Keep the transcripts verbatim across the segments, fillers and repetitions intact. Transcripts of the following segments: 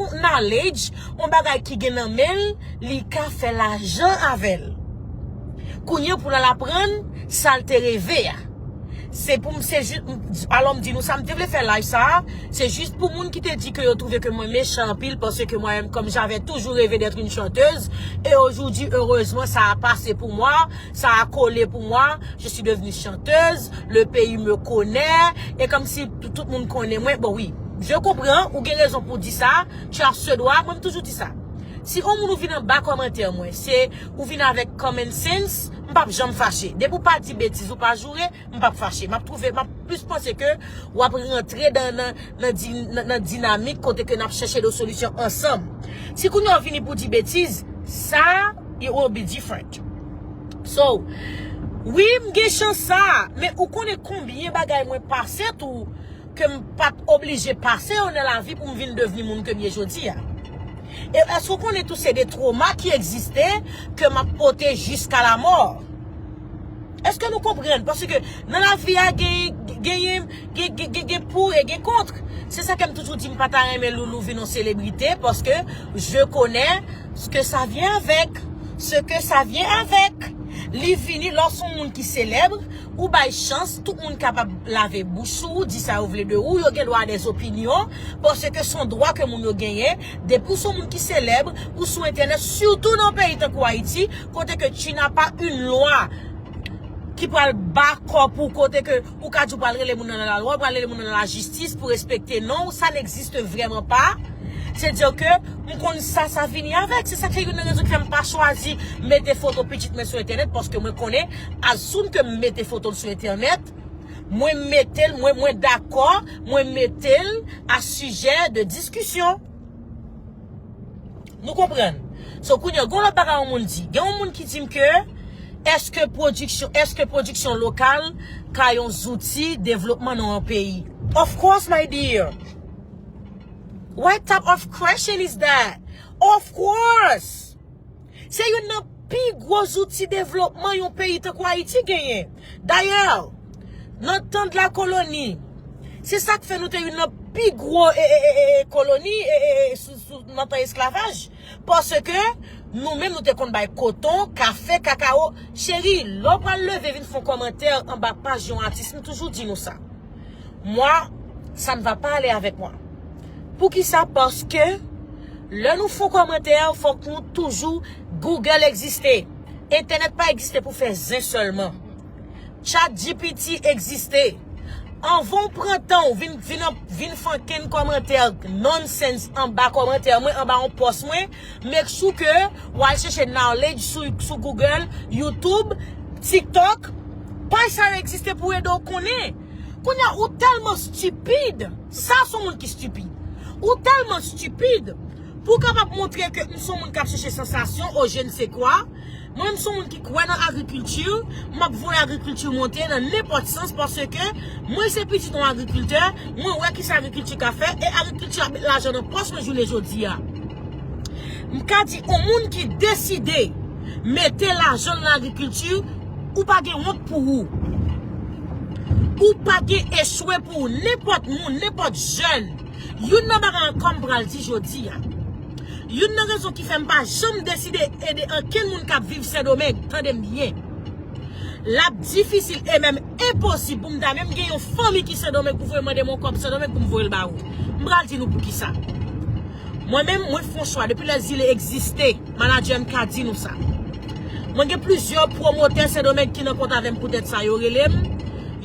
knowledge, yon bagay ki gen nan men l, li ka fè lajan avè l. Kounye a pou l al aprann sa l te reve a. Se pou m, se jis, alò m di nou sa, m te vle fè live sa a, se jis pou moun ki te di ke yo twouve ke mwen mechan anpil, paske mwen menm, comme j'avais toujours rêvé d'être une chanteuse, et aujourd'hui, heureusement, ça a passé pour moi, ça a collé pour moi, je suis devenue chanteuse, le pays me connaît, et comme si tout, tout moun konnen mwen, bon wi, je comprends, ou gen rezon pou di sa, tu as ce droit, mwen m toujou di sa. Si yon moun ou vin anba kòmantè mwen, se ou vin avèk common sense, m p ap janm fache. Depi ou pa di betiz, ou pa joure, m p ap fache. M ap twouve, m ap plis panse ke w ap rantre dan, nan, nan, di- nan, nan dinamik kote ke n ap chèche de solisyon ansanm. Si kounye a w vini pou di betiz, sa, it will be different. So, wi, m gen chans sa, men ou konnen konbyen bagay mwen pase tou ke m pa t oblije pase yo nan lavi pou m vin devni moun ke m ye jodi a. E èske w konnen tou se de twoma ki egziste ke m ap pote jiska lamò? Èske nou konprann? Paske nan lavi a gen, gen, gen, gen, gen, gen pou e gen kont. Se sa ke m toujou di, m pa ta renmen Loulou vin yon selebrite, paske je connais ce que ça vient avec. Ce que ça vient avec. Li vini lè w se yon moun ki selèb, ou bay chans, tout moun kapab lave bouch sou ou, di sa yo vle de ou, yo gen dwa a des opinions, paske se yon dwa ke moun yo genyen, depi w se yon moun ki selèb, ou sou entènèt, sitou nan peyi tankou Ayiti, kote ke tu n'as pas une loi ki pral ba kò pou kote ke ou ka di w pral rele moun nan nan lalwa, ou pral rele moun nan nan lajistis pou respekte non w, ça n'existe vraiment pas. Se di ke m konn sa, sa vini avèk. Se sa k fè youn nan rezon ki fè m pa chwazi mete foto pitit mwen sou entènèt, paske mwen konnen, as soon ke m mete foto l sou entènèt, mwen mete l, mwen, mwen dakò, mwen mete l a sijè de diskisyon. Nou konprann? So, kounye a, gen yon lòt bagay yon moun di. Gen yon moun ki di m ke, èske pwodiksyon, èske pwodiksyon lokal ka yon zouti devlopman nan yon peyi? Of course, my dear. What type of question is that? Of course! Se youn nan pi gwo zouti devlopman yon peyi tankou Ayiti genyen. Dayè, nan tan de la koloni, se sa k fè nou te youn nan pi gwo e, e, e, e, e, koloni e, e, e, sou, sou, nan tan esklavaj. Paske nou menm nou te konn bay koton, kafe, kakawo. Cheri, lè w pral leve vin fè yon kòmantè anba paj yon atis, m toujou di nou sa. Moi, ça ne va pas aller avec moi. Poukisa? Paske lè nou fè yon kòmantè, fòk nou toujou, Google egziste. Entènèt pa egziste pou fè zen sèlman. ChatGPT egziste. Anvan w pran tan w vin, vin, vin fanken kòmantè nonsense anba kòmantè mwen, anba yon pòs mwen, make sure ke w al chèche knowledge sou, sou Google, YouTube, TikTok. Paj sa yo egziste pou ede w konnen. Kounye a, ou tèlman stipid. Sa se yon moun ki stipid. Ou tèlman stipid pou w kapab montre ke m se yon moun k ap chèche sansasyon, o je ne sais quoi. Mwen, m se yon moun ki kwè nan agrikilti. M ap voye agrikilti monte nan nenpòt sans paske mwen se pitit yon agrikiltè. Mwen wè kisa agrikilti ka fè e agrikilti ap met lajan nan pòch mwen jounen jodi a. M ka di, yon moun ki deside mete lajan l nan agrikilti, ou pa gen wont pou ou. Ou pa gen echwe pou ou. Nenpòt moun, nenpòt jèn. Youn nan bagay ankò m pral di jodi a. Youn nan rezon ki fè m pa janm deside ede ankenn moun k ap viv Sendomeng, tande m byen. L ap difisil e menm enposib pou m ta menm gen yon fanmi ki Sendomeng pou voye mande m yon kòb Sendomeng pou m voye l ba ou. M pral di nou poukisa. Mwen menm, mwen fè yon chwa depi lè Zile egziste. Manadjè m ka di nou sa. Mwen gen plizyè pwomotè Sendomeng ki nan kont avè m poutèt sa. Yo rele m,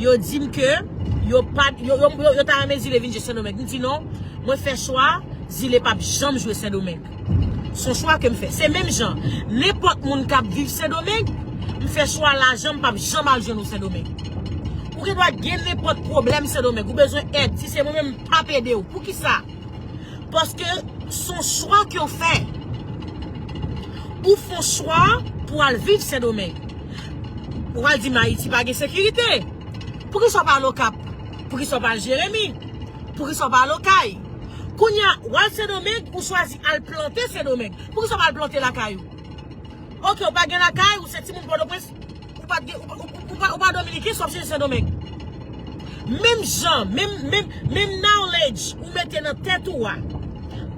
yo di m ke yo pa, yo, yo, yo, yo ta renmen Zile vin jwe Sendomeng. M di non, mwen fè chwa, Zile p ap janm jwe Sendomeng. Se yon chwa ke m fè. Se menm jan, nenpòt moun k ap viv Sendomeng, m fè chwa lajan m p ap janm al jwenn ou Sendomeng. Ou gen dwa gen nenpòt pwoblèm Sendomeng, ou bezwen èd, si se mwen menm, m p ap ede w. Poukisa? Paske se yon chwa ke w fè. Ou fè yon chwa pou al viv Sendomeng. Ou al di m Ayiti pa gen sekirite. Poukisa w pa al Okap? Poukisa w pa al Jeremi? Poukisa w pa al Okay? Kounye a, w al Sendomeng, ou chwazi al plante Sendomeng. Poukisa w pa al plante lakay ou? Oke, ou pa gen lakay, ou se timoun Pòtoprens, ou pa t gen, ou, ou, ou, ou pa, ou pa dominiken, si w ap chèche Sendomeng. Menm jan, menm, menm, menm knowledge ou mete nan tèt ou a,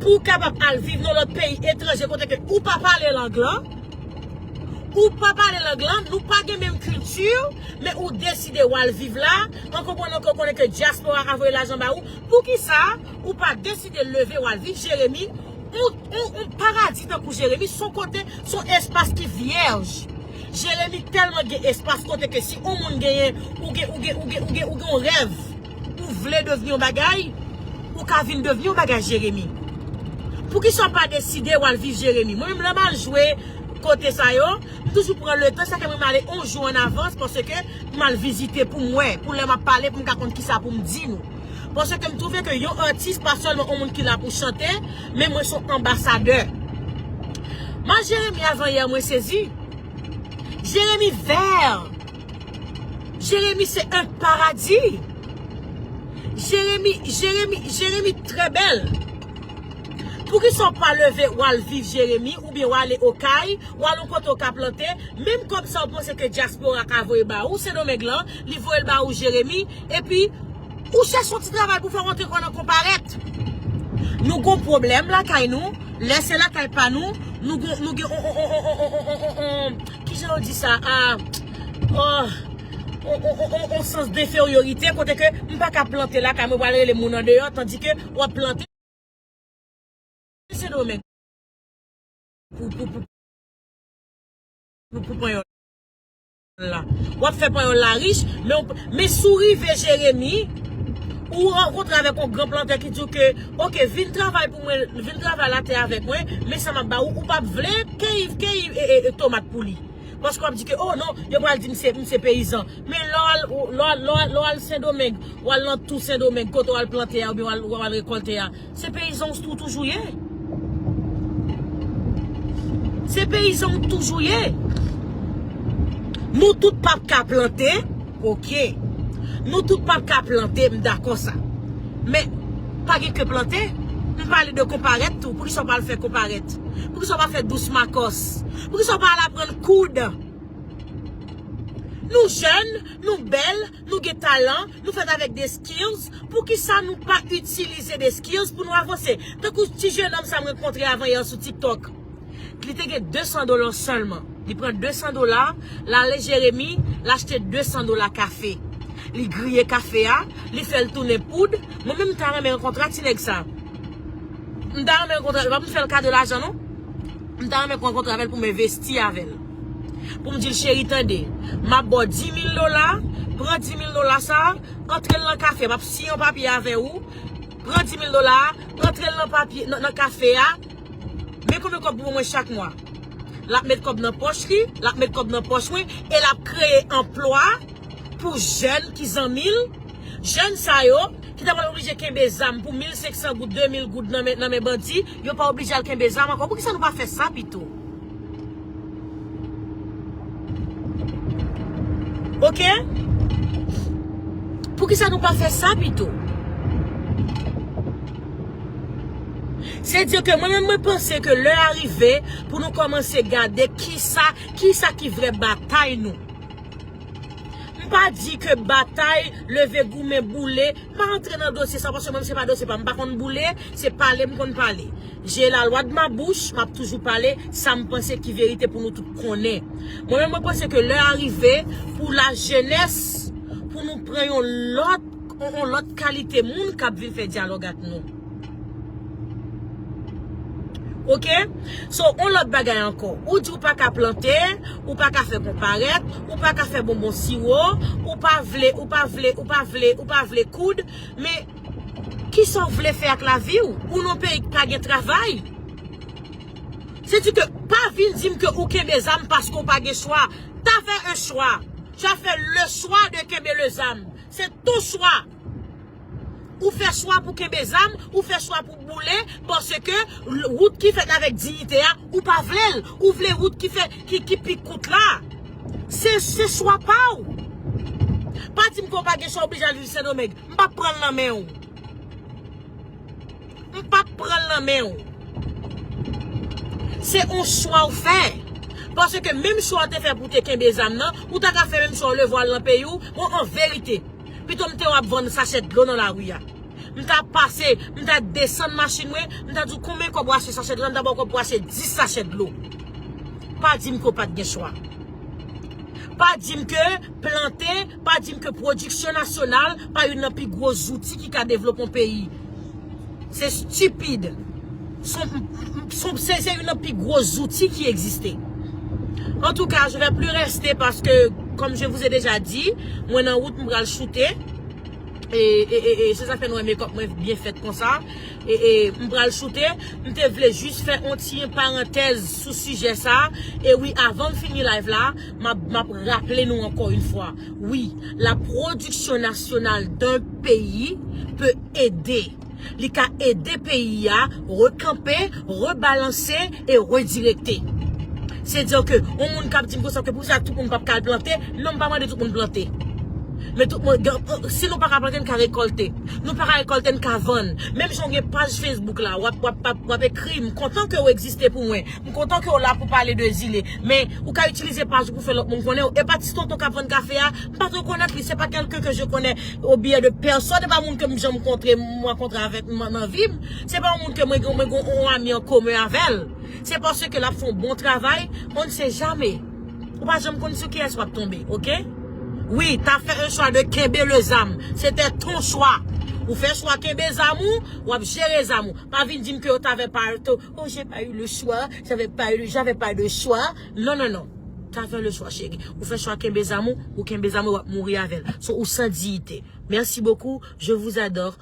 Pou w kapab al viv nan lòt peyi etranje kote ke ou pa pale lang lan, ou pa pale lang lan, nou pa gen menm kilti, men ou deside w al viv la, an konprannan ke w konnen ke dyaspora ka voye lajan ba ou, poukisa ou pa deside leve w al viv Jeremi, yon, yon, yon paradi tankou Jeremi, se yon kote, se yon espas ki vyèj. Jeremi tèlman gen espas kote ke si yon moun genyen, ou gen, ou gen, ou gen, ou gen, ou gen yon rèv, ou vle devni yon bagay, ou ka vin devni yon bagay Jeremi. Poukisa w pa deside w al viv Jeremi? Mwen menm lè m al jwe kote sa yo, m toujou pran letan, sa ke mwen m ale yon jou an avans, paske m al vizite pou m wè, pou lè m ap pale, pou m ka konn kisa pou m di nou. Paske m twouve ke yon atis pa sèlman yon moun ki la pou chante, men mwen se yon anbasadè. Mwen Jeremi avan yè, mwen sezi. Jeremi vè. Jeremi se yon paradi. Jeremi, Jeremi, Jeremi trè bèl. Poukisa w pa leve w al viv Jeremi oubyen w ale Okay, w al yon kote w ka plante, menm kòb sa w panse ke dyaspora ka voye ba ou, Sendomeng lan, li voye l ba ou Jeremi, epi ou chèche yon ti travay pou fè w antre kò nan konparèt. Nou gon pwoblèm lakay nou, lè se lakay pa nou, nou gon, nou gen on, on, on, on, on, on, on, on, on, kijan yo di sa, a, oh, on, on, on, on, on sans d'infériorité, kote ke m pa ka plante lakay mwen, pral rele moun andeyò, tandike w ap plante Sendomeng pou, pou, pou, pou, pou panyòl la. W ap fè panyòl la rich, men w, men si w rive Jeremi, ou rankontre avèk yon gran plantè ki di w ke, oke, vin travay pou mwen, vin travay latè avèk mwen, men sa m ap ba ou, ou p ap vle keyi, keyi, e, e, e, tomat pou li. Paske w ap di ke, oh non, yo pral di m se, m se peyizan. Men lè w al, lè w al, lè w al, lè w al Sendomeng, w al nan tou Sendomeng, kote w al plante a, oubyen w al, w al rekòlte a, se peyizan w toujou ye. Se peyizan w toujou ye. Nou tout p ap ka plante, oke. Nou tout p ap ka plante, m dakò sa. Men, pa gen ke plante. M pale de konparèt tou. Poukisa w pa al fè konparèt? Poukisa w pa fè dous makòs? Poukisa w pa al aprann koud? Nou jèn, nou bèl, nou gen talan, nou fèt avèk de skills. Poukisa nou pa itilize de skills pou nou avanse? Tankou ti jenòm sa m rankontre avan yè sou TikTok. Li te gen de san dola sèlman. Li pran de san dola, l ale Jeremi, l achte de san dola kafe. Li griye kafe a, li fè l tounen poud. Mwen menm, m ta renmen rankontre ak ti nèg sa. M ta renmen rankontre avè l, pa pou m fè l kado lajan non. M ta renmen rankontre avè l pou m envesti avè l. Pou m di l, cheri, tande, m ap ba w dis mil dola, pran dis mil dola sa, antre l nan kafe, m ap siyen yon papye avè ou, pran dis mil dola, antre l nan papye, nan, nan kafe a, men konbyen kòb pou mwen chak mwa. L ap met kòb nan pòch li, l ap met kòb nan pòch mwen, e l ap kreye anplwa pou jèn ki zanmi l, jèn sa yo, ki ta pral oblije kenbe zam pou mil senk san goud, de mil goud nan men, nan men bandi, yo pa oblije al kenbe zam ankò. Poukisa nou pa fè sa pito? Oke? Poukisa nou pa fè sa pito? Se di ke mwen menm mwen panse ke lè a rive pou nou kòmanse gade kisa, kisa ki vrè batay nou. M pa di ke batay leve goumen boule, m pa rantre nan dosye sa, paske mwen se pa dosye pa m, m pa konn boule, se pale m konn pale. J'ai la loi de ma bouche, m ap toujou pale sa m panse ki verite pou nou tout konnen. Mwen menm mwen panse ke lè a rive pou lajenès, pou nou pran yon lòt, yon, yon lòt kalite moun k ap vin fè dyalòg ak nou. Oke? So, on lòt bagay ankò. Ou di ou pa ka plante, ou pa ka fè konparèt, ou pa ka fè bonbon siwo, ou pa vle, ou pa vle, ou pa vle, ou pa vle koud, men kisa w vle fè ak lavi w? Ou nan peyi k pa gen travay? Se di ke pa vin di m ke ou kenbe zam paske w pa gen chwa. T'as fait un choix. Tu as fait le choix de kenbe le zam. C'est ton choix. Ou fè chwa pou kenbe zam, ou fè chwa pou boule, paske l-, wout ki fèt avèk diyite a, ou pa vle l, ou vle wout ki fè, ki, ki pi kout la. Se, se chwa pa w. Pa di m ke w pa gen chwa, w oblije al viv Sendomeng. M p ap pran l nan men w. M p ap pran l nan men w. Se yon chwa w fè. Paske menm chwa w te fè pou w te kenbe zam nan, ou ta ka fè menm chwa w leve w al nan peyi w. Bon, an verite, pito m te wè w ap vann sachè dlo nan lari a. M ta pase, m ta desann machin mwen, m ta di w konbyen kòb w achte sachè dlo, m ta ba w kòb pou achte dis sachè dlo. Pa di m ke w pa t gen chwa. Pa di m ke plante, pa di m ke pwodiksyon nasyonal pa youn nan pi gwo zouti ki ka devlope yon peyi. Se stipid. Se, se, se youn nan pi gwo zouti ki egziste. En tout cas, je vais plus rester parce que, comme je vous ai déjà dit, mwen nan wout, m pral choute. E, e, e, e se sa fè nou wè mekòp mwen byen fèt konsa. E, e m pral choute. M te vle jis fè yon ti parantèz sou sijè sa. E wi, avan m fini live la, m ap, m ap raple nou ankò yon fwa. Wi, la production nationale d'un pays peut aider. Li ka ede peyi a rekanpe, rebalanse e redirekte. Se di ke yon moun k ap di m konsa ke poukisa tout moun p ap ka al plante, non, m pa mande tout moun plante. Men tout moun, gen- si nou pa ka plante, n ka rekòlte. Nou pa ka rekòlte, n ka vann. Menm jan w gen paj Facebook la, w ap, w ap, w ap, w ap ekri, m kontan ke w egziste pou mwen. M kontan ke w la pou pale de zile. Men, ou ka itilize paj ou pou fè lòt moun konnen w. E pa ti tonton k ap vann kafe a, m pa twò konèt li. Se pa quelqu'un que je connais au billet de personne. Se pa moun ke m janm kontre, m rankontre avèk m nan vi m. Se pa yon moun ke mwen, mwen gen yon ami an komen avè l. Se paske l ap fè yon bon travay. On ne sait jamais. Ou pa janm konn sou kiyès w ap tonbe, oke? Wi, t'as fait un choix de kenbe le zam. C'était ton choix. Ou fè chwa kenbe zam ou, w ap jere zam ou. Pa vin di m ke t'avais pas, oh, j'ai pas eu le choix, j'avais pas eu, j'avais pas de choix. Non, non, non. T'avais le choix, chérie. Ou fè chwa kenbe zam ou, ou kenbe zam ou, w ap mouri avè l. So, ou san diyite. Merci beaucoup, je vous adore.